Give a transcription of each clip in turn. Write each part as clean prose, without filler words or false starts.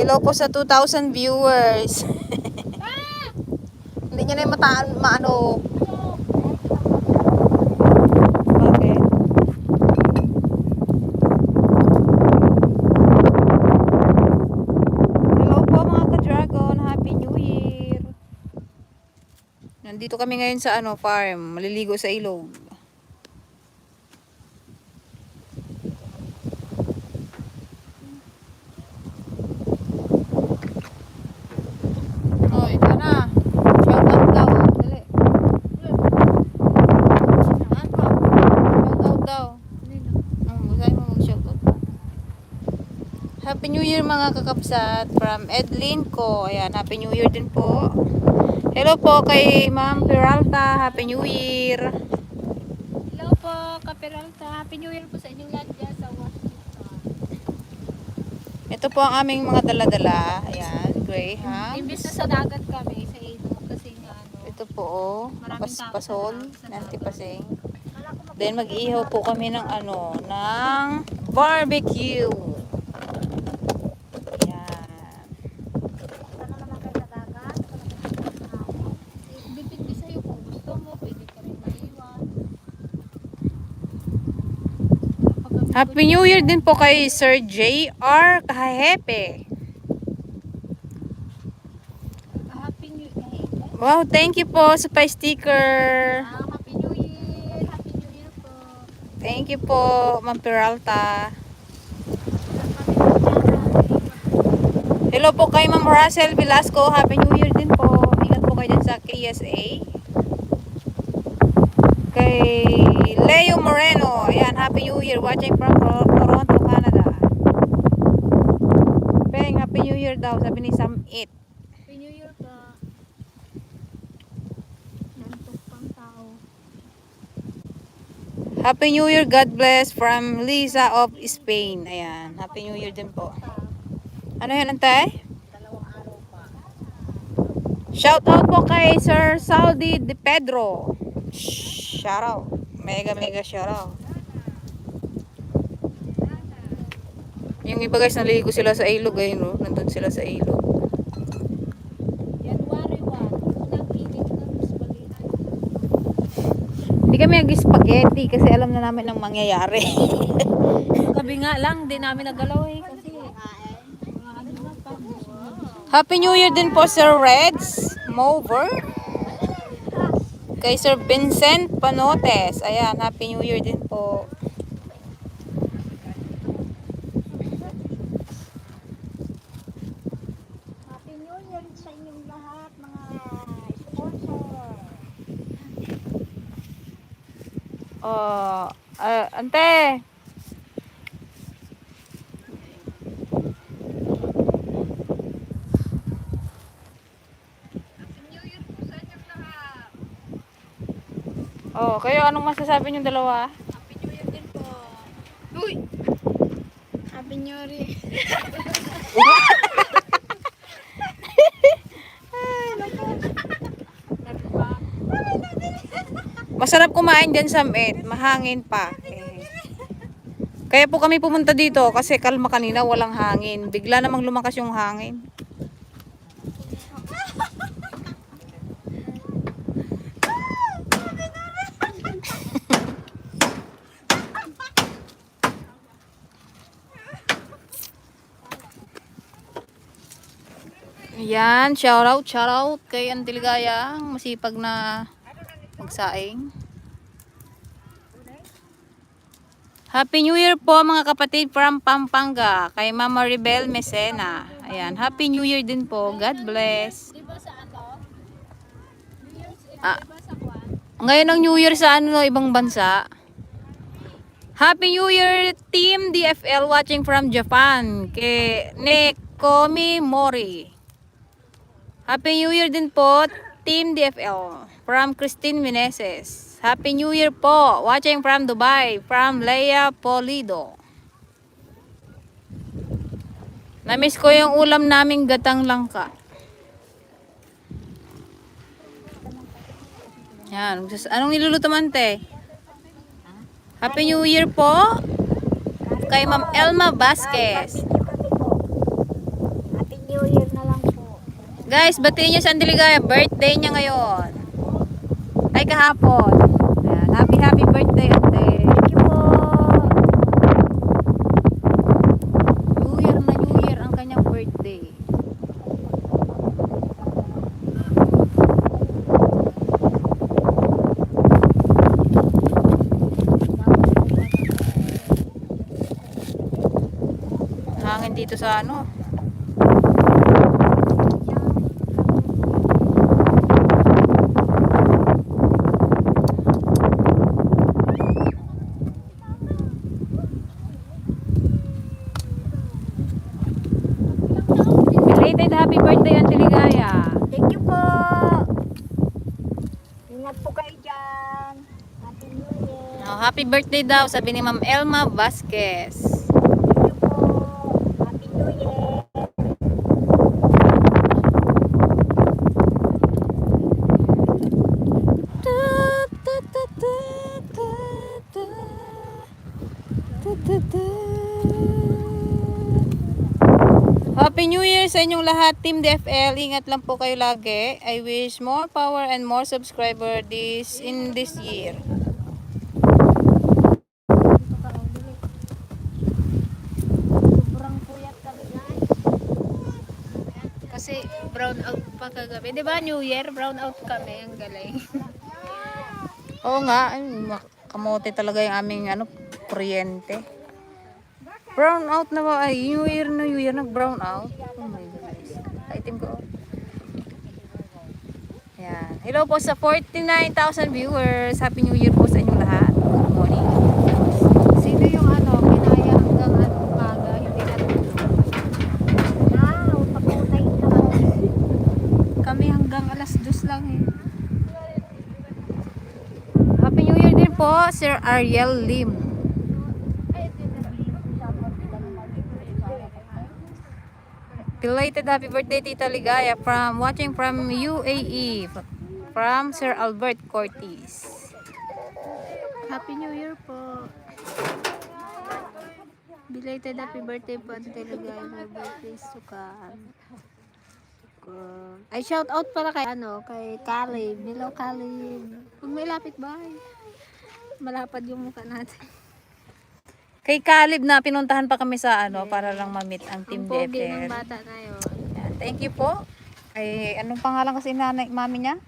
Hello po sa 2,000 viewers. Hindi niya na yung maano. Bakit? Hello po mga ka-dragon. Happy New Year. Nandito kami ngayon sa farm. Maliligo sa ilog. Oh, ito na. Shout out daw. Dali. Shout out daw. Masaya mo mag-shout out. Happy New Year mga kakapsat from Edlin ko. Ayan, Happy New Year din po. Hello po kay Ma'am Peralta. Happy New Year. Hello po, Kaperalta. Happy New Year po sa inyong lahat dyan sa Washington. Ito po ang aming mga dala-dala. Ayan, Greyhound. Imbis na sa dagat kami, sa ilog, kasi nga Ito po, oh, Maraming tao pasol, sa nantipasing. Then mag-ihaw po kami ng ng barbecue. Ayan. Sana naman kayo sa dagat. Depende sa'yo kung gusto mo, pwede ka rin maiwan. Happy New Year din po kay Sir J.R. Kahepe. Happy New Year. Wow, thank you po sa pa-sticker. Happy New Year. Happy New Year po. Thank you po, Ma'am Peralta. Hello po kay Ma'am Russell Velasco. Happy New Year din po. Ingat po kayo dyan sa KSA. Kay Leo Moreno. Ayan, Happy New Year. Watching from Toronto, Canada. Peng, Happy New Year daw. Sabi ni Sam 8. Happy New Year po. Nantok pang tao. Happy New Year. God bless from Lisa of Spain. Ayan, Happy New Year din po. Ano yan, antay? Dalawang araw pa. Shout out po kay Sir Saudi De Pedro. Shout out. Mega shout out. Yung iba guys, naligo sila sa ilog eh, no? Nandun sila sa ilog. January 1, unang init ng spaghetti. Hindi kami nag-spaghetti kasi alam na namin ang mangyayari. Gabi nga lang, di namin nagalaw eh. Kasi ano na pa. Happy New Year din po Sir Reds Mover. Kay Sir Vincent Panotes. Ayan, Happy New Year din po. Happy New Year sa inyong lahat, mga sponsor. Oh, ante. Oh, kayo anong masasabi niyong dalawa? Happy New Year din po. Uy! Happy New Year. Masarap kumain dyan sa Met. Mahangin pa. Kaya po kami pumunta dito kasi kalma kanina, walang hangin. Bigla namang lumakas yung hangin. Ayan, shout out kay Antiligayang masipag na magsaing. Happy New Year po mga kapatid from Pampanga kay Mama Rebel Mesena. Ayan, Happy New Year din po. God bless. Di ba sa ano? New Year's Eve, Ah, di ba sa Kwan? ngayon ang New Year sa ibang bansa. Happy New Year Team DFL watching from Japan kay Nekomi Mori. Happy New Year din po Team DFL from Christine Meneses. Happy New Year po watching from Dubai from Leia Polido. Namiss ko yung ulam naming gatang langka. Yan, anong niluluto man te? Happy New Year po kay Ma'am Elma Vasquez. Happy New Guys, batiin niyo si Andy Ligaya. Birthday niya ngayon. Ay, kahapon. Ayan. Happy birthday, Ate. Thank you po. New Year ang kanyang birthday. Hangin dito sa ano. Belated happy birthday, Auntie Ligaya. Thank you po. Ingat po kayo dyan. Happy New Year. Oh, happy birthday daw, sabi ni Ma'am Elma Vasquez. Thank you po. Happy New Year. Happy New Year sa inyong lahat, Team DFL. Ingat lang po kayo lagi. I wish more power and more subscriber in this year. Sobrang puyat kami guys. Kasi brown out pa kagabi. Di ba New Year? Brown out kami. Ang galing. Oo nga, ay, kamote talaga yung aming kuryente. Brown out na ba? Ay, New Year nag-brown out. Oh my goodness. Item ko. Yan. Hello po sa 49,000 viewers. Happy New Year po sa inyong lahat. Good morning. Sino yung kinaya hanggang umaga? Hindi na pag-utay na. Kami hanggang alas 2 lang eh. Happy New Year din po, Sir Ariel Lim. Belated happy birthday, Tita Ligaya, watching from UAE, from Sir Albert Cortez. Happy New Year po. Belated happy birthday po ang Telegay. My birthday is sukan. Ay, shout out pala kay kay Caleb. Hello Caleb. Kung may lapit bahay. Malapad yung mukha natin. Kay Caleb na pinuntahan pa kami sa para lang ma-meet ang Team Ang pogi DFL. ng bata na yun. Yan, thank you po. Ay, anong pangalan kasi nanay, mami niya?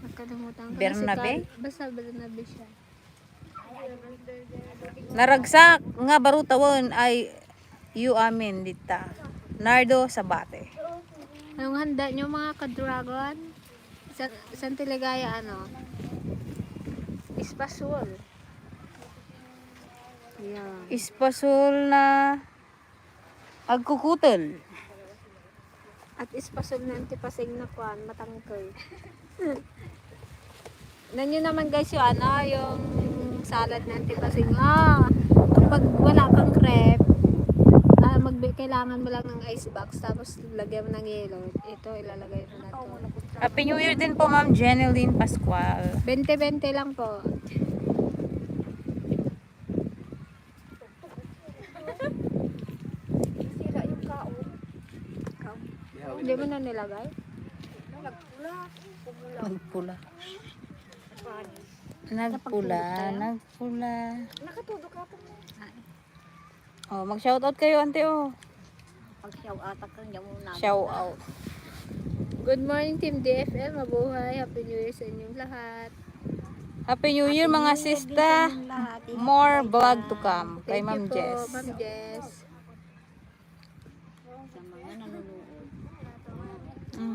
Nakalimutan ko. Bernabe? Basta Bernabe siya. Naragsak nga barutawan ay amin dita. Nardo Sabate. Anong handa nyo mga ka-dragon? San Telegaya Espasol. Yan. Ispasol na agkukutel. At espasol na antipasig na kuan, matangkay. Nanyo naman guys yung salad na antipasig. Kapag wala kang crepe, kailangan mo lang ng ice box tapos lagyan mo ng yelo. Ito ilalagay mo na to. Happy New Year din po, Ma'am Jeneline Pascual. 20-20 lang po. Sira yung kaon. Hindi mo na nilagay? Nagpula. Nagpula. Nakatudo ka po. Oh, mag-shoutout kayo, ante, oh. Pag-shout out ka niya muna. Shout out. Good morning Team DFL, mabuhay. Happy New Year sa inyong lahat. Happy New Year, mga sista. More vlog to come. Kay Thank Ma'am you po, Jess. Ma'am Jess.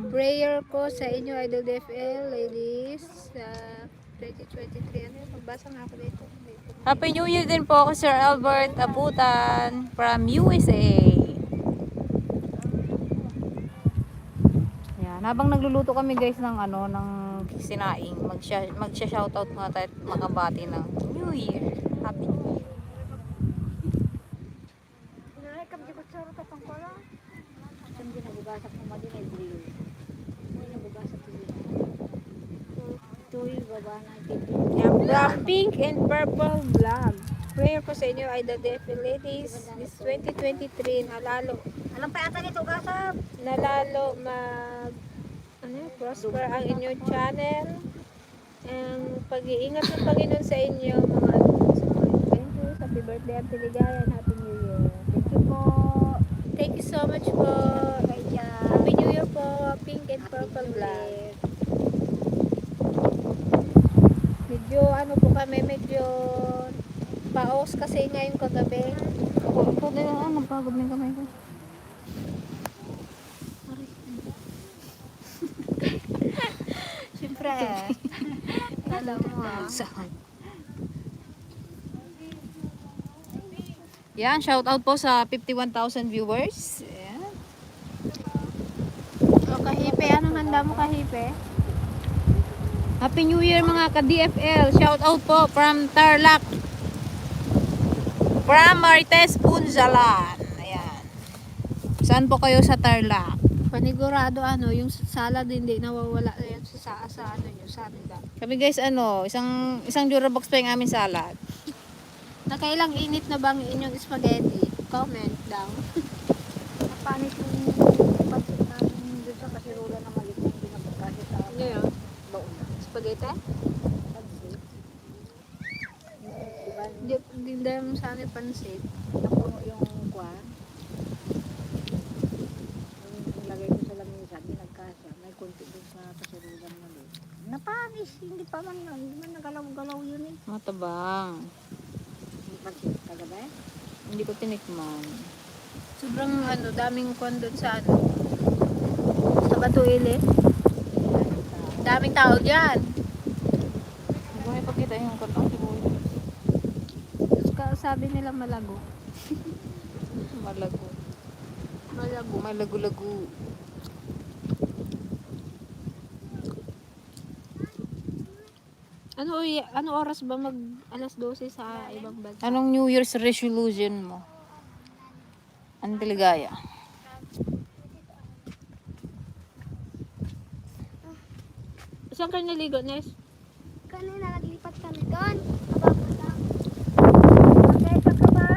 Prayer ko sa inyo, Idol DFL, ladies, sa 2023. Ano yung pagbasa nga ako dito? Happy New Year din po ako, Sir Albert Abutan from USA. Yan, habang nagluluto kami guys ng ng sinaing, magsha-shoutout mga tayo at makabati ng New Year. Happy New Year. Narekap di ko sa rata pang pala. Hindi nabubasa ko madinay drill. Hindi nabubasa ko dito. Tuloy baba natin. Black, pink, and purple vlog. Prayer ko sa inyo, Idol DFL ladies. This 2023, nalalo. Alam pa ata nito, gasap. Nalalo mag prosper ang inyong channel. And pag-iingat ng Panginoon sa inyo, mga thank you. Happy birthday, Auntie Ligaya, and Happy New Year. Thank you po. Thank you so much po. Kay Jan. Happy New Year po, Pink and Happy Purple New Vlog. Year. Medyo ano po kami, medyo paos kasi ngayong kagabi. Ito din ah, napagod na yung kamay ko. Siyempre. Alam mo ah. Yan, shout out po sa 51,000 viewers. Yan. O kahipe, anong handa mo kahipe? Happy New Year mga ka-DFL. Shout out po from Tarlac. From Marites Punzalan. Ayan. Saan po kayo sa Tarlac? Panigurado ano, yung salad hindi nawawala yan sa ano yung salad. Kami guys, isang Durabox pa yung aming salad. Nakailang init na bang inyong spaghetti? Comment down. Napanit yung pansit namin doon sa kasirola na maliit na binabagkasi sa Ano yun? baon na. Spaghetti? Pansit. Diba? Hindi dahil mo sana pansit. Napuno yung kwan. Yung lagay ko sa lamisa, di nagkasya. May konti doon sa kasirola na maliit. Napanis, hindi man nagalaw-galaw yun eh. Matabang. Yung pansit kagabi. Hindi ko tinikman. Sobrang ano, daming kwan doon sa ano. Sa Batuili. Daming tao dyan. Hindi ko may pakita yung kartong sibuyas. Sabi nila malago. Malago. Malago. Malago-lago. Ano oras ba mag alas 12 sa ibang bansa? Anong New Year's resolution mo? Ang Ligaya. Saan kayo naligo, Nes? Kanina naglipat kami doon. Magkaipa ka ba?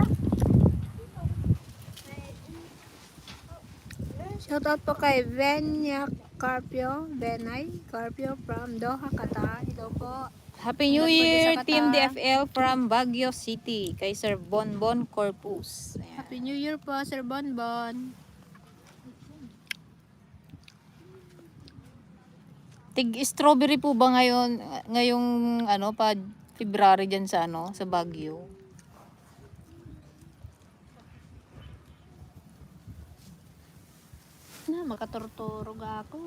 Shoutout po kay Venya Carpio, Benay Carpio from Doha, Qatar. Hello po. Happy New Shoutout po Year, sa Qatar. Team DFL from Baguio City. Kay Sir Bonbon Corpus. Ayan. Happy New Year po, Sir Bonbon. Tig-strawberry po ba ngayong ano pa February diyan sa ano sa Baguio? Na, makaturturog ako.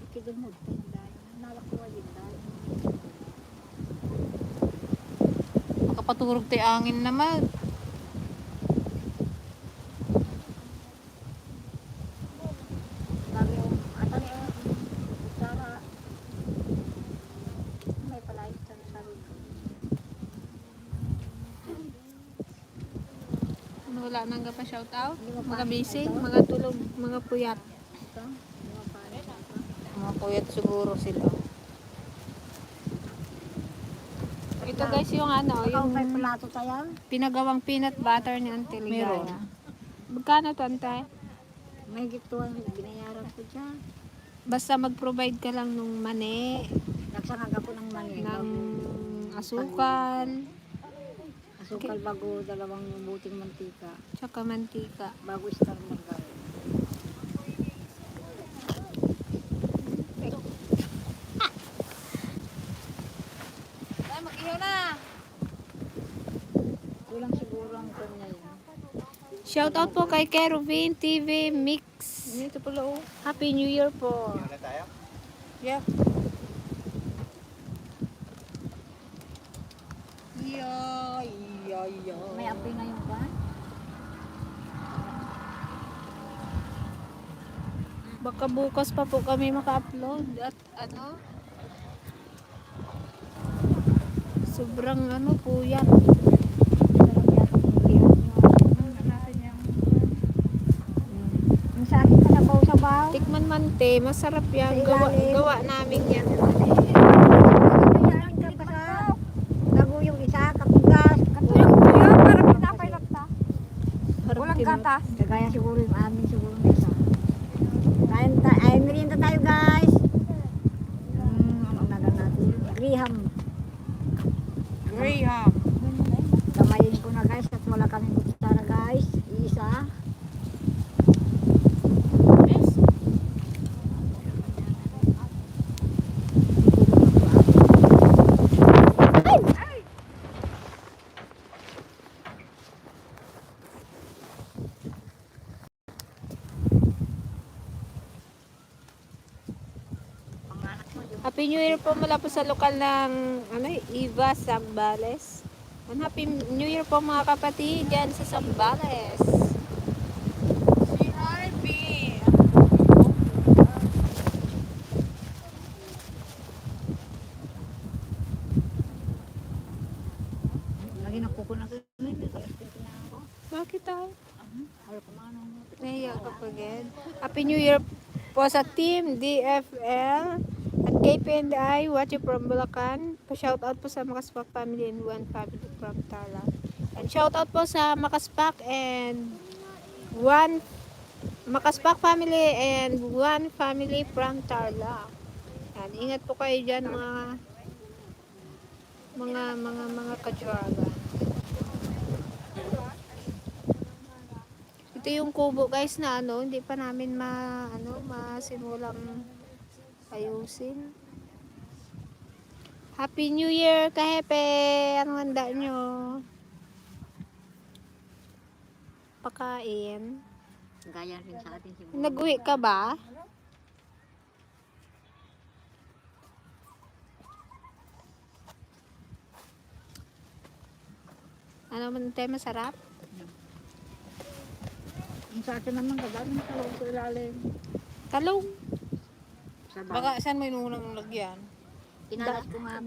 Kidumod ka na dahil. Nalak ko din dahil. Makapaturog tay angin naman. Bago yung atang yung Sara. May palayos ka na sabi ko. Ano, wala nang pa shoutout? Hindi mo pa- Mga busy, mga tulog, mga puyat. Ito, mga paano. Mga kuyat siguro sila. Ito guys yung ano, Ikaw yung may plato tayo? pinagawang peanut butter ni Auntie Meron. Ligaya. Magkano to, Ante? May gito ang binayaran ko dyan. Basta mag-provide ka lang nung mani, Nagsangag ako ng mani. ng asukal, Asukal bago dalawang buting mantika. tsaka mantika. Bago star margarine. Ay, mag-ihaw na. Kulang siguro ang kanya yun. Shoutout po kay Kervin TV Mix. Ito pala oh. Happy New Year po. Yeah. May apoy na yung ban. Baka bukas pa po kami maka-upload at ano, sobrang ano, puyat. Ang sa akin ka sa baw. Tikman man te, masarap yan. Gawa namin yan. Lago yung isa, kapigas. Parang pinapay lang ta. Walang gatas. Kagaya siguro yung amin siguro yung isa. Kain merienda tayo guys. Happy New Year po mula po sa lokal ng Eva Zambales. And Happy New Year po mga kapatid dyan sa Zambales. Si Harvey. Lagi nakukunan ko. Bakit tayo? Ayaw kumano. Nahiya ka pa again. Happy New Year po sa Team DFL at KPNI watching from Bulacan. Pa-shoutout po sa Makaspak family and one family from Tarlac. And shoutout po sa Makaspak and one Makaspak family and one family from Tarlac. Yan, ingat po kayo dyan mga kadraga. Ito yung kubo guys na hindi pa namin masimulang ayusin. Happy New Year kahepe! Anong handa nyo? Pakain. Gaya rin sa atin siguro. Nag-uwi ka ba? Ano man tayo masarap? Yung sa atin naman kagaling sa loob ko ilalim. Talong. Sa Baka saan mo yung unang lagyan? Kinalas ko nga.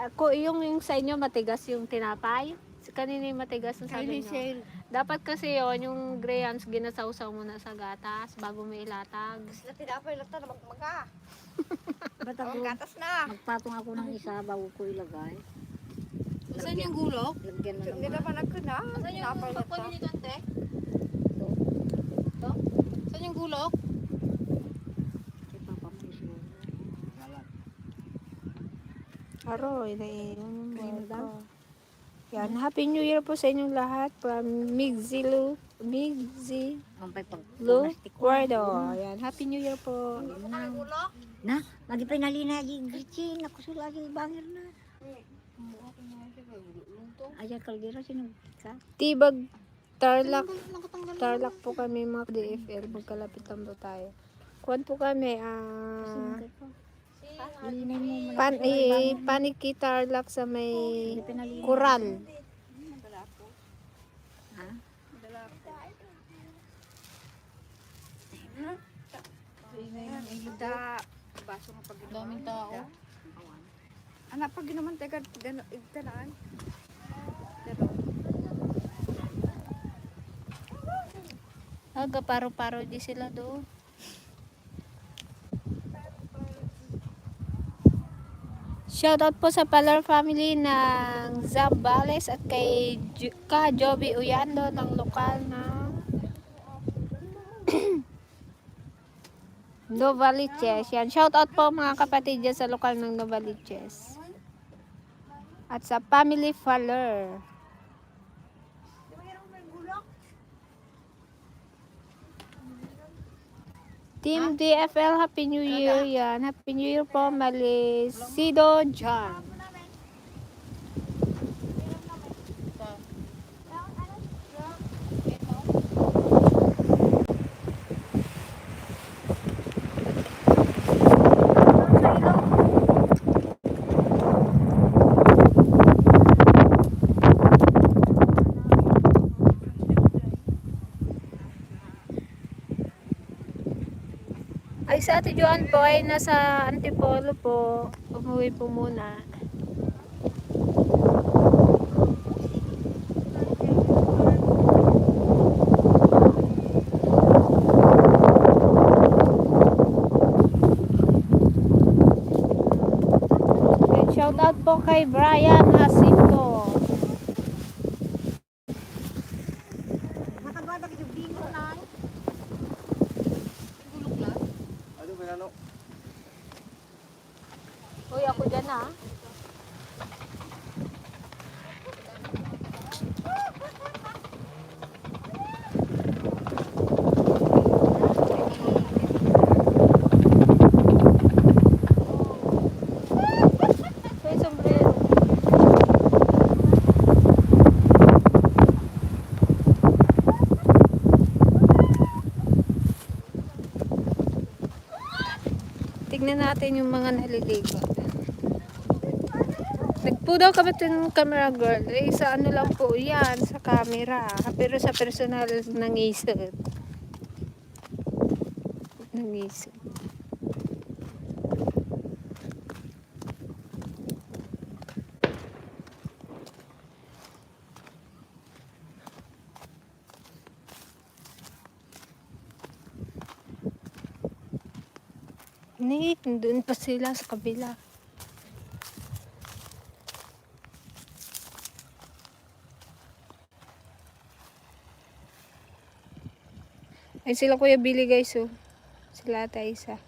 Ako yung sa inyo matigas yung tinapay. Kanina yung matigas ang sabi nyo. Dapat kasi yung greyans ginasawsaw muna sa gatas bago mo ilatag. Sila tinapay lang na magmaga. Ba't ako, Gatas na. magpatong ako ng isa bago ko ilagay. Saan yung gulok? Lagyan na Hindi naman. naman nagkuna. Saan yung pagpano nito, ante? Ito. Saan yung gulok? Ipapamulis mo. Aroy, naiinom yung bola. Yan, Happy New Year po sa inyong lahat from Migzi Ampay pag Lu plastic ko. Guardo. Yan, Happy New Year po. Na, lagi pinalina di gritsin. Ako sila lagi bangir na. Ayan kaldera sinugka. Tibag Tarlac. Tarlac po kami mga DFL. Magkalapit lang po tayo. Kuwan po kami, Ilinay mo. Paniki Tarlac sa may Pinalina. Coral. Ha? Baso ng pag daming tao. Anak pag ginaman tayo ganaan. Aga paro-paro di sila doon. Shoutout po sa Palar family ng Zambales at kay Joby Uyando ng lokal na Novaliches. Yan. Shoutout po mga kapatid dyan sa lokal ng Novaliches. At sa family Faller. Team DFL, Happy New Year yan. Happy New Year po, Malisido John. Ay, sa Ate Joan po ay nasa Antipolo po. Umuwi po muna. And shout out po kay Brian Jacinto. Nakababag yung bingo na. Uy, ako dyan ah. May sombrero. Tignan natin yung mga naliligo. po daw kami yung camera girl. Eh, sa ano lang po yan, sa camera. Pero sa personal, nangisod. Nangisod. Doon pa sila sa kabila. Ay sila Kuya Billy guys, oh. Sila ata isa.